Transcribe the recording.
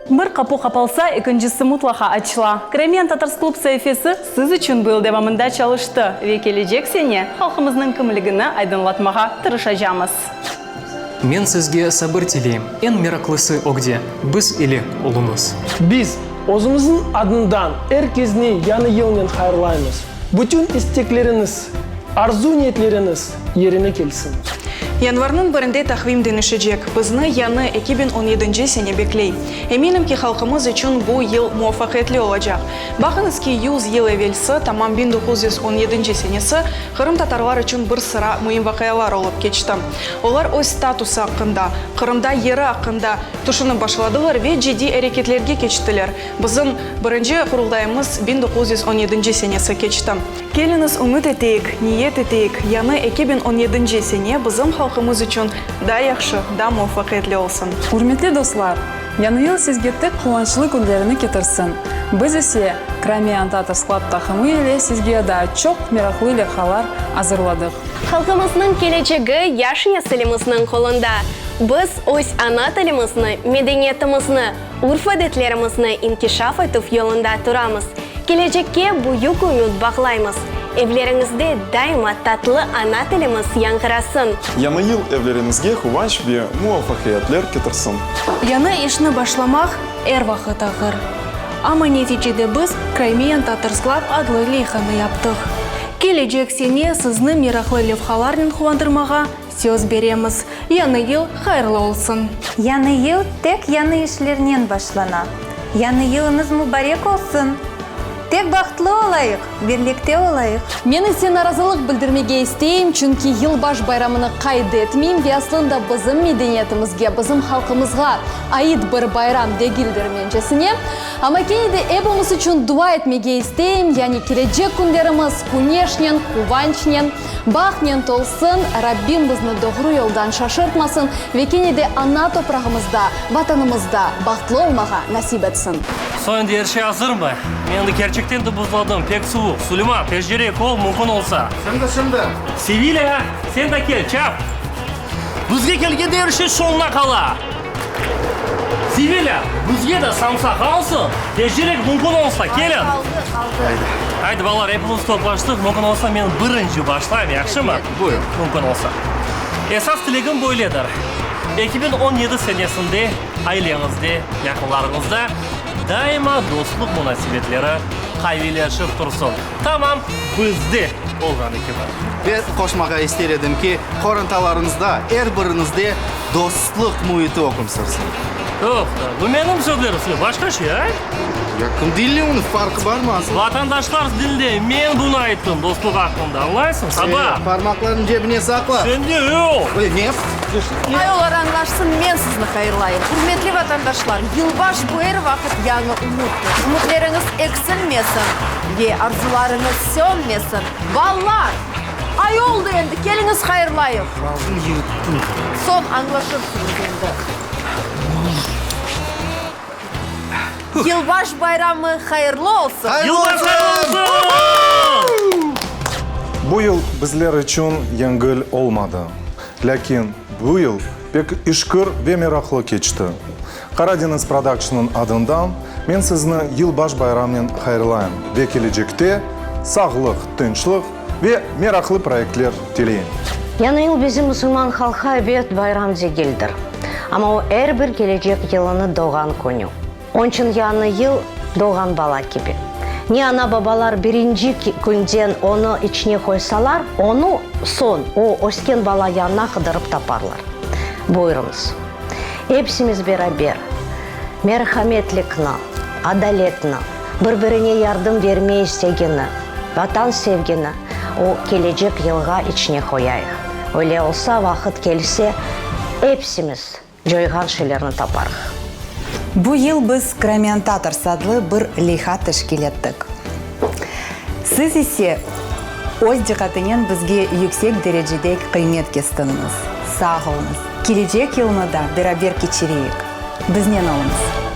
Bir qapu qapalsa, ekincisi mutlaqa açıla. Crimean Tatars Club saifesi siz içün bu yıl devamında çalıştı ve kelecek sene halqımıznıñ kimligini aydınlatmağa tırışacamız. Men sizge sabır tileyim, eñ meraqlısı ögde, biz ile oluñız. Biz, özümizniñ adından er kezni Yañı yılnen hayırlaymız. Bütün istekleriñiz, arzu-niyetleriñiz yerine kelsin. Yanvarnıñ birinde taqvim deñişecek. Bizni yañı 2017 sene bekley. Eminim ki, halqımız içün bu yıl muvafaqiyetli olacaq. Baqıñız ki, yüz yıl evelsi, tamam 1917 senesi, qırımtatarlar içün bir sıra müim vaqialar olıp keçti. Olar öz statusı aqqında, Qırımda yeri aqqında tüşünip başladılar ve ciddiy areketlerge keçtiler. Bizim birinci Qurultayımız 1917 senesi keçti. Keliñiz ümüt eteyik, niyet eteyik, yañı 2017 sene bizim halqımız içün daa yahşı, daa muvafaqiyetli olsun. Ürmetli dostlar! Yañı yıl sizge tek quvançlı künlerini ketirsin. Biz ise, Crimean Tatars Club taqımı ile sizge daa çoq meraqlı levhalar azırladıq. Halqımıznıñ kelecegi yaş nesilimizniñ qolunda. Biz öz ana tilimizni, medeniyetimizni, Urf-adetlerimizni inkişaf etüv yolunda turamız, kelecekke büyük ümüt bağlaymız. Evleriñizde daima tatlı ana tilimiz yañğırasın! Yañı yıl evleriñizge quvanç ve muvafaqiyetler ketirsin! Yañı işni başlamaq er vaqıt ağır. Amma neticede biz Crimean Tatars Club adlı leyhanı yaptıq. Kelecek sene sizni meraqlı levhalarnen quvandırmağa Söz beremiz, Yañı yıl hayırlı olsun! Yañı yıl tek yañı işlernen başlana. Yañı yılıñız mubarek olsun! Tek bahtlı olayıq, birlikte olayıq! Men ise narazılıq bildirmege isteyim, çünki yılbaş bayramını qayd etmeyim ve aslında bizim medeniyetimizge, bizim halqımızğa ait bir bayram degildir mencesine. Amma kene de epimiz içün dua etmege isteyim, yani kelecek künlerimiz küneşnen, quvançnen, Bahtnen tolsun, Rabbim bizni doğru yoldan şaşırtmasın ve kene de ana toprağımızda, Vatanımızda bahtlı olmağa nasip etsin. Soñ endi er şey azırmı? Men endi kerçekten de buzladım, pek suvuq. Suleyman, tezcerek ol, mümkün olsa. Şimdi, şimdi. Sevilâ, sen de kel, çap. Bizge kelgende er şey soñuna qala. Sevilâ, bizge de samsa qalsın. Tezcerek mümkün olsa, keliñ. Qaldı, qaldı. Aydı. Aydı, balalar, epimiz toplaştıq. Mümkün olsa, men birinci başlayım, yahşımı? Buyur. Mümkün olsa. Esas tilegim böyledir, 2017 senesinde aileñizde, yaqınlarıñızda daima dostluq munasebetleri qaviyleşip tursun. Tamam bizde olğanı kibi. Ve qoşmağa ister edim ki, qorantalarıñızda, er biriñizde dostluq müiti üküm sürsün. Toqta, bu menim sözlerim, sen başqa şey ayt. Ya kim dinley onı, farqı barmı asıl? Vatandaşlar dinley, men bunı ayttım, dostluq aqqında, añlaysıñ, saba. E, parmaqlarını cebine saqla. Sende yoq. E, ne? Ay, olar añlaşsın, men sizni hayırlayım. Ürmetli vatandaşlar, yılbaş bu er vaqıt yañı ümüttir. Ümütleriñiz eksilmesin ve arzularıñız sönmesin. Ballar! Ay, oldı endi, keliñiz hayırlayıq. Soñ añlaşırsıñız endi. Yılbaş bayramı hayırlı olsun! Yılbaş hayırlı olsun! Bu yıl bizler içün yengil olmadı. Lâkin bu yıl pek işkir ve meraqlı keçti. Qaradeñiz Production'nıñ adından men sizni yılbaş bayramnen hayırlayım ve kelecekte sağlıq, tınçlıq ve meraqlı proyektler tileyim. Yañı yıl bizim musulman halqqa ebet bayram degildir, amma o er bir kelecek yılını doğğan künü. Onçün yañı yıl doğğan bala kibi. Ne ana-babalar birinci künden onı içine qoysalar, onı soñ o ösken bala yanına qıdırıp taparlar. Buyurıñız, epsimiz beraber merhametlikni, adaletni, bir-birine yardım berme istegini, Vatan sevgini o kelecek yılğa içine qoyayıq. Öyle olsa, vaqıt kelse, epsimiz coyğan şeylerni taparıq. Bu yıl biz Crimean Tatars adlı bir leyha teşkil ettik. Siz ise öz diqqatınen bizge yüksek derecede qıymet kestiñiz. Sağ oluñız! Kelecek yılnı da beraber keçireyik. Biznen oluñız!